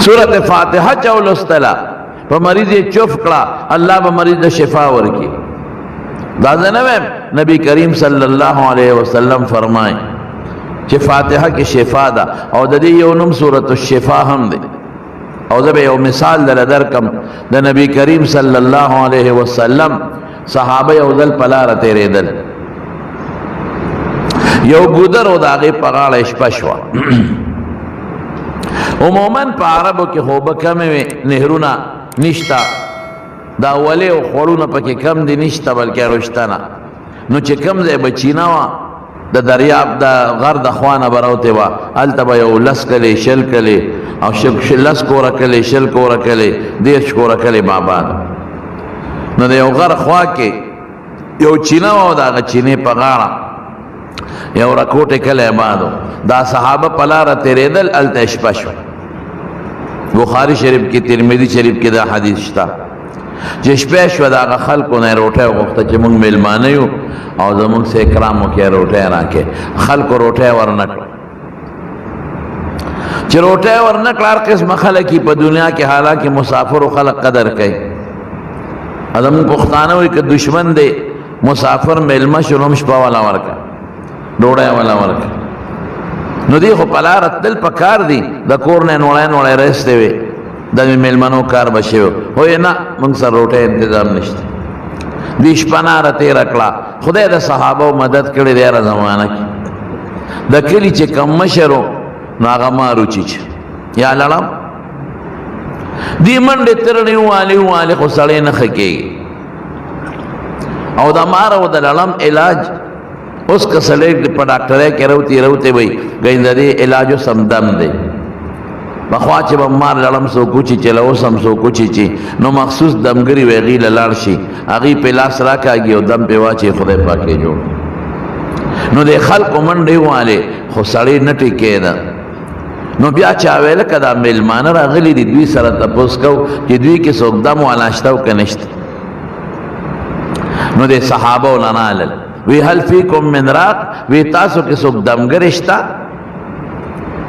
سورت فاتحه چا ولوستله، په مریض یې چوف کړه، الله به مریض د شفا ورکړي. دا زه نه وایم، نبی کریم صلی الله علیه وسلم فرمایي چې فاتحه کې شفا ده، او د دې یو نوم سورت الشفا هم دی. او زه به یو مثال دله درکم. د نبی کریم صلی الله علیه وسلم صحابه یو ځل په لاره تېرېدل، یو ګودر او د هغې په غاړه شپه شوه. عموما په عربو کې خو اوبه کمې وې، نهرونه نشته، دا ولې او خوړونه پکې کم دي، نشته بلکې رشته نه. نو چې کوم ځای به چینه وه، د دریاب د غر د خوا نه به راوتې وه، هلته به یو لس کلې شل کلې او لس کوره کلې شل کوره کلې 30 کوره کلې به آباد. نو د یو غر خوا کې یو چینه وه او د هغه چینې په غاړه یو رکوټې کلی آباد و. دا صحابه په لاره تېرېدل، هلته شپه شوه. بخاري شریف کې، ترمذي شریف کې دا حدیث شته چې شپه شوه، د هغه خلکو نه یې روټۍ وغوښته چې موږ مېلمانه یو او زموږ څه اکرام وکړئ، روټۍ راکړئ. خلکو روټۍ ورنه کړه. چې روټۍ ورنه کړه، هر قسمه خلک یې په دنیا کې، حالانکه مسافرو خلک قدر کوي. زموږ پښتانه وایي که دښمن دی مسافر مېلمه شو نو هم شپه ولا ورکړه، ډوډۍ ولا ورکړه. نو دی خو په لاره تلل په کار دي، د کور نه یې نوړی نوړی راایستی وي، د مېلمنو کار به شوی خو یې نه، موږ سره روټۍ انتظام نشته. دوی شپه ناره تېره کړه. خدای د صحابو مدد کړی دی هره زمانه کې. د کلي چې کوم مشر و نو هغه مار وچیچ یا لړم، دی منډې ترړې ووالې ووالې، خو سړی نه ښه کېږي. او د مار او د لړم علاج اوس که سړی په ډاکټرۍ کې راوتي راوتی وي، ګنې د دې علاج اوس هم دم دی. پخوا چې به مار لړم څوک وچیچل، اوس هم څوک وچیچي، نو مخصوص دمګري وي، هغې له لاړ شي، هغې پې لاس راکاږي او دم پې واچوي، خدای پاک یې جوړ. نو د خلکو منډې ووالې، خو سړی نه ټیکېده. نو بیا چا ویل که دا مېلمانه راغلي دي، دوی سره تپوس کوو چې دوی کې څوک دم والا شته او که نشته. نو د صحابو نه رالل، وی هل فیکم من راق، وی تاسو کې څوک دمګری شته؟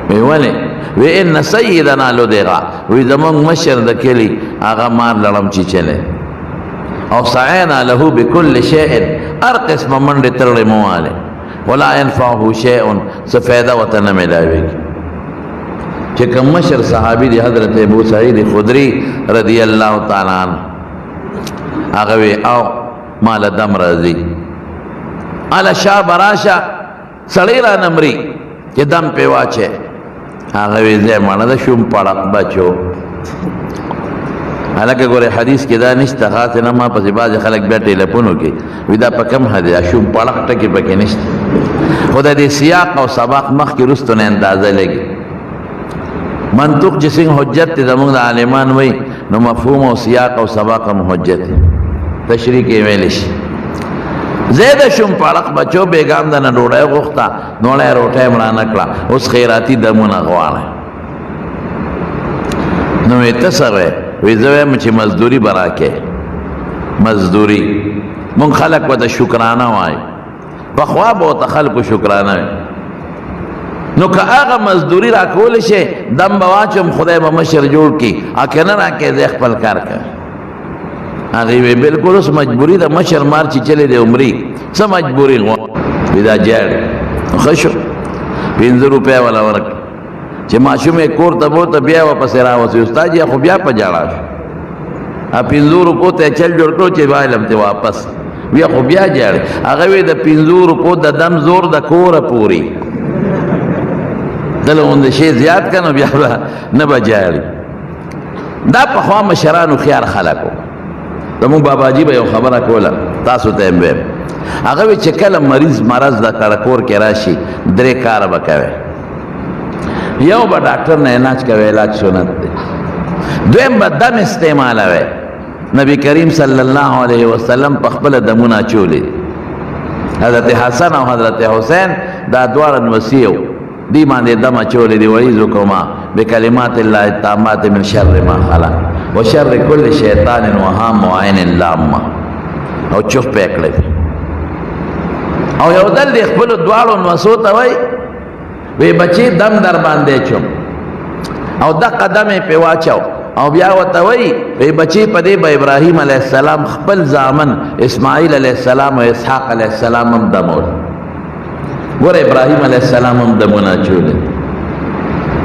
وی ولې؟ وی ان سیدنا لدغا، وی زمونږ مشر د کلي هغه مار لړم چیچلی، او سعینا له بكل شیء، هر قسمه منډې ترړې مو والې، ولا ينفعه شیء، څه فایده ورته نه میلاویږي. چې کوم مشر صحابي دی حضرت ابو سعید خدری رضی الله تعالی عنہ، هغه وی او مال دم راځي، اله شابه راشه، سړی را نمري چې دم پې واچې. هغه وی زه مړه د شوم پړق بچو. هلکه ګورې حدیث کې دا نشته، خاص نه ما پسې بعضې خلک بیا ټیلیفون وکړي، وی دا په کوم حدیث، شوم پړق ټکي پکې نشته. خو د دې سیاق او سباق مخکې وروستو نه اندازه لګي. منطوق چې څنګه حجت دی زموږ د عالمان وایي، نو مفهوم او سیاق او سباق هم حجت دی، تشریح کې ویلی شي. زه د شوم پړق بچو بیګام د نه ډوډۍ غوښته، نوړی روټۍ هم رانه کړه، اوس خیراتي دمونه غواړی. نو وی ته څه وایې؟ وی زه وایم چې مزدوري به راکې. مزدوري مونږ خلک ورته شکرانه وایو، پخوا به ورته خلکو شکرانه وي. نو که هغه مزدوري راکولی شي، دم به واچوم، خدای به مشر جوړ کړي، او که نه راکې زه خپل کار کوم. هغې وی بالکل اوس مجبوري ده، مشر مار چې چلی دی عمري څه مجبوري غواړي؟ وی دا جاړي ښه شو، 5 روپۍ ولا ورکړه. چې ماشوم یې کور ته بوته، بیا ورپسې راوسي، استاد یې خو بیا په ژړا شو. 5 روپو ته یې چل جوړ کړو چې وایلم ته واپس، بیا خو بیا ژاړي. هغه وی د 5 روپو د دم زور د کوره پوري دله غوندې شی زیات که، نو بیا به نه به ژاړي. دا پخوا مشرانو خیال خلک وو. زموږ باباجي به یو خبره کوله، تاسو ته یې وایم. هغه وی چې کله مریض مرض د کړه کور کې راشي، 3 کاره به کوي. یو به ډاکټر نه علاج کوي، علاج سنت دی. دویم به دم استعمالوي. نبی کریم صلی الله علیه وسلم په خپله دمونه اچولي. حضرت حسن او حضرت حسین دا دواړه نوسي وو، دی باندې دم اچولي دي. وعیذکما بکلمات الله التامات من شر ما خلق وشر کل شیطان وهام وعین لامه، او چوف پې کړی. او یو ځل د خپلو دواړو نوسو ته وایي، وی بچی دم در باندې چوم، او دا قدم یې پې واچو او بیا ورته وایي، وایي بچې په دې به ابراهیم علیه السلام خپل زامن اسماعیل علیه السلام او اسحاق علیه السلام هم دمول. ګوره ابراهیم علیه السلام هم دمونه اچولی،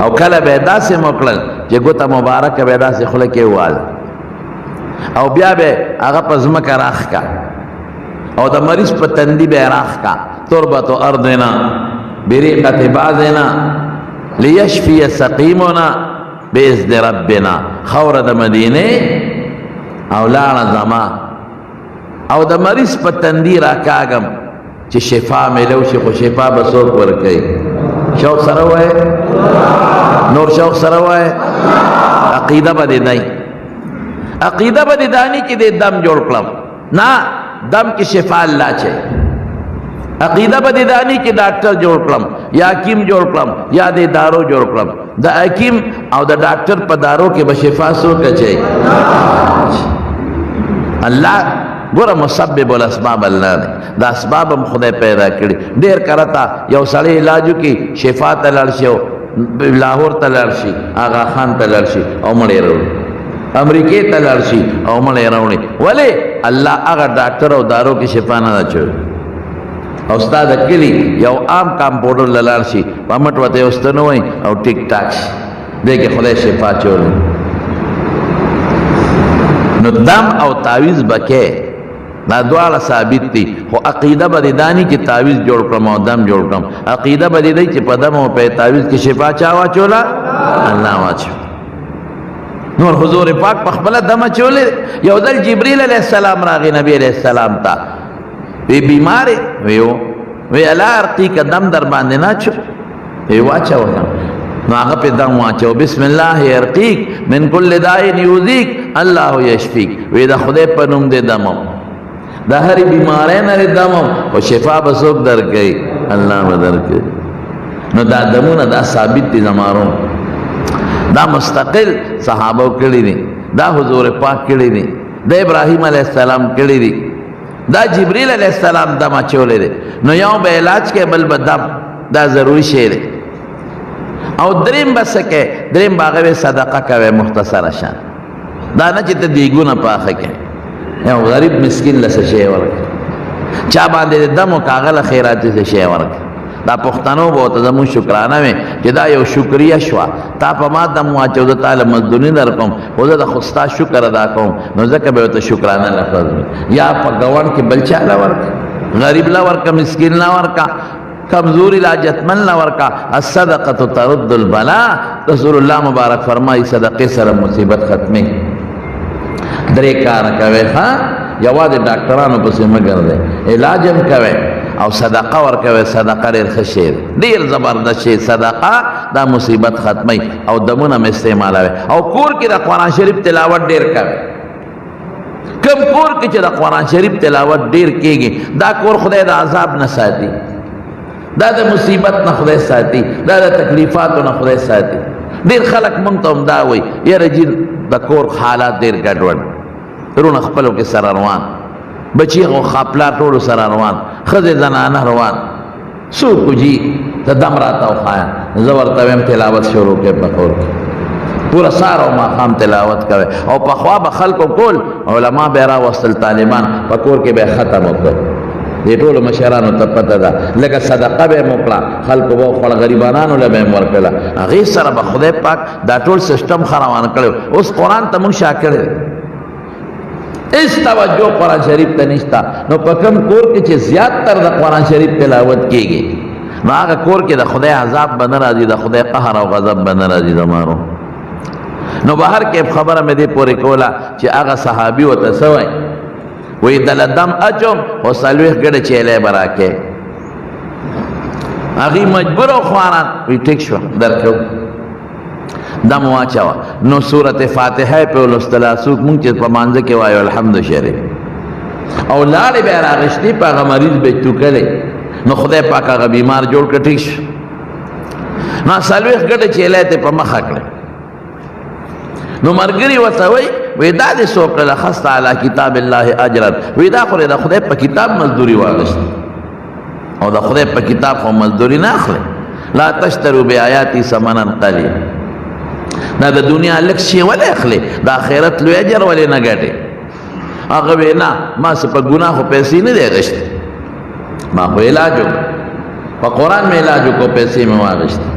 او کله به یې داسې هم وکړل چې ګوته مبارکه به یې داسې خوله کې وواله، او بیا به هغه په ځمکه راښکه او د مریض په تندي به یې راښکه، تربت ارضنا بریقة بعضنا لیشفی سقیمنا باذن ربنا. خوره د مدینې او لاړه زما او د مریض په تندي راکاږم چې شفا میلو شي، خو شفا به څوک ورکوي؟ شوق سره وایې؟ نور شوق سره وایې؟ عقیده به دې نه، عقیده به دې دا نه چې دې دم جوړ کړم، نه، دم کې شفا الله چې. عقیده به دې دا نه چې ډاکټر جوړ کړم یا حکیم جوړ کړم یا دې دارو جوړ کړم. د حکیم او د ډاکټر په دارو کې به شفا څوک اچوي؟ الله. ګوره مسبب الاسباب الله دی، دا اسباب هم خدای پیدا کړي. ډېر کرته یو سړی علاج وکړي، شفا ته لاړ شي، لاهور ته لاړ شي، آغا خان ته لاړ شي او مړی راوړي، امریکې ته لاړ شي او مړی راوړي. ولې؟ الله هغه ډاکټر او دارو کې شفا نه ده اچولې. او ستا د کلي یو عام کمپاوډر له لاړ شي، په مټ ورته یو ستن ووایي او ټیک ټاک شي، دې کې خدای شفا اچولې. نو دم او تعویذ به کې دا دواړه ثابت دي، خو عقیده به دې دا نه چې تعویذ جوړ کړم او دم جوړ کړم. عقیده به دې دی چې په دم او په تعویذ کې شفا چا واچوله؟ الله واچوله. نور حضور پاک په خپله دم اچولې. یو ځل جبریل علیه السلام راغی نبی علیه السلام ته، وی بیمار یې؟ وی هو. وی الا ارقیک، دم در باندې نه اچو؟ وی واچوه. نو هغه پې دم واچو، بسم الله ارقیک من کل داء یؤذیک الله یشفیک. وی د خدای په نوم دې دم، د هرې بیمارۍ نه دې دم، خو شفا به څوک درکوي؟ الله به درکوي. نو دا دمونه دا ثابت دي زمارو، دا مستقل صحابه کړي دي، دا حضور پاک کړي دي، دا ابراهیم علیه السلام کړي دي، دا جبریل علیه السلام دم اچولی دی. نو یو به علاج کوي، بل به دم، دا ضروري شی دی. او دریم به څه کوې؟ دریم به هغه صدقه کوې مختصره شان، دا نه چې ته دیګونه پاخه کوې، یو غریب مسکین له څه شی ورکړه، چا باندې دم وکړه هغه له خیراتي څه شی ورکړه. دا پښتنو به ورته زموږ شکرانه وي چې دا یو شکریه شوه، تا په ما دم واچو، زه تا له مزدوري درکوم، خو زه د خو ستا شکر ادا کوم، نو ځکه به ورته شکرانه لفظ وي. یا په ګاونډ کې بل چا له ورکړه، غریب له ورکړه، مسکین له ورکړه، کمزوري له حاجتمن له ورکړه. الصدقة ترد البلاء، رسول الله مبارک فرمایي صدقې سره مصیبت ختمي. درې کاره کوي، ښه، یوازې ډاکټرانو پسې مه ګرځئ، علاج هم کوئ او صدقه ورکوئ. صدقه ډېر ښه شی دی، ډېر زبردست شی صدقه، دا مصیبت ختموي. او دمونه هم استعمالوئ، او کور کې د قرآن شریف تلاوت ډېر کوئ. کوم کور کې چې د قرآن شریف تلاوت ډېر کېږي، دا کور خدای د عذاب نه ساتي، دا د مصیبت نه خدای ساتي، دا د تکلیفاتو نه خدای ساتي. ډېر خلک مونږ ته هم دا وایي، یاره جي د کور حالات ډېر ګډوډ، وروڼه خپلو کې سره روان، بچي خو خپلا ټولو سره روان، ښځې زنانه روان، څوک جي ته دم راته وښایه. زه ورته وایم تلاوت شروع کړئ په کور کې، پوره سهار او ماښام تلاوت کوي. او پخوا به خلکو کول، علما به یې راوستل، طالبان په کور کې به یې ختم وکړ. دې ټولو مشرانو ته پته ده، لږه صدقه به یې وکړه، خلکو به وخوړه، غریبانانو له به یې ورکړله، هغې سره به خدای پاک دا ټول سیسټم ښه روان کړی. اوس قرآن ته موږ شا کړی، هېڅ توجه قرآن شریف ته نشته. نو په کوم کور کې چې زیات تر د قرآن شریف تلاوت کېږي، نو هغه کور کې د خدای عذاب به نه راځي، د خدای قهر او غضب به نه راځي زمارو. نو بهر کې خبره مې دې پورې کوله چې هغه صحابي ورته څه وایي، وایي دله دم اچوم خو څلوېښت ګړې چیلی به راکې. هغوی مجبور او خواران، وایي ټیک شوه درکوم، دم واچوه. نو سورت فاتحه یې پرې ولوستله، څوک مونږ چې په مانځه کې وایو الحمد شریف، او لاړې به یې راغېستې، په هغه مریض به یې توکلې، نو خدای پاک هغه بیمار جوړ کړ، ټیک شو. نو څلوېښت ګډې چیلی ته په مخه کړې. نو مرګري ورته وایي، وایي دا دې څه وکړل؟ اخذت علی کتاب الله اجرا. وایي دا خو د خدای په کتاب مزدوري واخیسته، او د خدای په کتاب خو مزدوري نه اخلي. لا تشتروا بآیاتي ثمنا قلیلا. دا د دنیا لږ شی ولې اخلې، د آخرت لوی اجر ولې نه ګټې؟ هغه وی نه، ما څه په ګناه خو پیسې نه دی اخیستې، ما خو علاج وکړ، په قرآن مې علاج وکړو، پیسې مې واخیستې.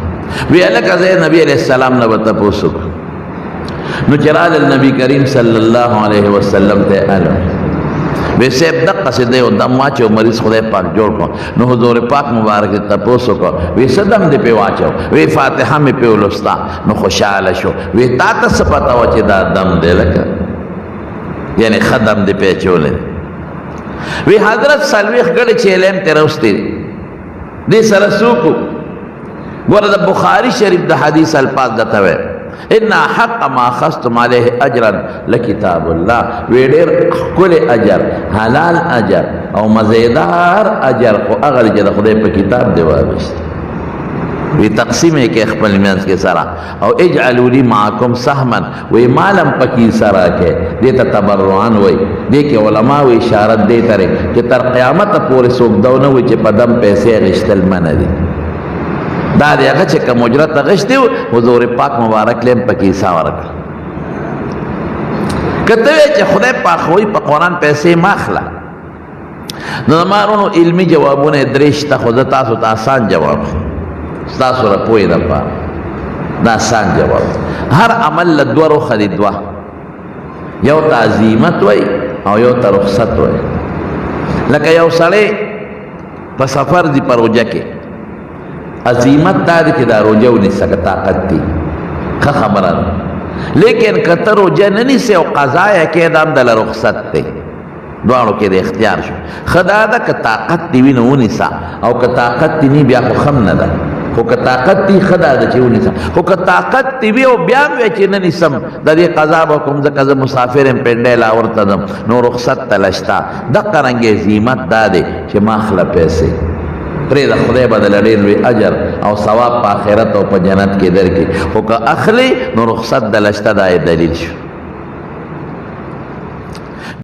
وی هلکه زه نبي علیه السلام نه به تپوس وکړم. نو چې رالل نبي کریم صلی الله علیه وسلم ته الو، وی صاحب دقسې دی او دم واچو، مریض خدای پاک جوړ کړو. نو حضور پاک مبارک تپوس وکړو، وی څه دم دې پې واچو؟ وی فاتحه مې پې ولوسته. نو خوشحاله شو، وی تا ته څه پته وه چې دا دم دی، لکه یعنې ښه دم دې پې اچولی. وی حضرت څلوېښت ګړې چیلې هم ترې راوستې دي، دې سره څوک؟ ګوره د بخاري شریف د حدیث الفاظ درته وایم، ان حق ما اخذتم عليه اجرا لکتاب الله. وی ډېر ښکلی اجر، حلال اجر او مزیدار اجر خو هغه دی چې د خدای په کتاب دی واخیست. وی تقسیم یې کې خپل منځ کې سره، او اجعلوا لي معکم سهما، وی مالم پکې سره کې، دې ته تبرعا وای. دې کې علما وی اشارت دې ترې چې تر قیامت پورې څوک دا نه وي چې په دم پیسې اخیستل منع دي. دا دی هغه چې کوم اجرت اخیستی و، حضور پاک مبارک له هم پکې حصه ورکړه. که ته وایې چې خدای پاک وایي په قرآن پیسې مه اخله، نو زما وروڼو علمي جوابونه یې درې شته، خو زه تاسو ته آسان جواب ښیم ستاسو د پوهې دپاره. دا آسان جواب، هر عمل له دوه رخه دي، دوه، یو ته عزیمت وایي او یو ته رخصت وایي. لکه یو سړی په سفر دی په روژه کې، عزیمت دا دی چې دا روژه ونیسه که طاقت دی، ښه خبره ده، لیکن که ته روژه نه نیسې او قضا یې کې، دا هم دله رخصت دی، دواړو کې د اختیار شو. ښه دا ده که طاقت دې وي نو ونیسه، او که طاقت دې نه بیا خو ښه هم نه ده، خو که طاقت دې ښه دا ده چې ونیسه، خو که طاقت دې وي او بیا هم وایې چې نه نیسم، د دې قضا به کوم ځکه زه مسافر یم، پنډی لاهور ته ځم، نو رخصت ته لشته. دقه رنګ عزیمت دا دی چې ما اخله پیسې، پرېږده خدای به دله ډېر لوی اجر او ثواب په آخرت او په جنت کې درکړي، خو که اخلې نو رخصت دله شته. دا یې دلیل شو.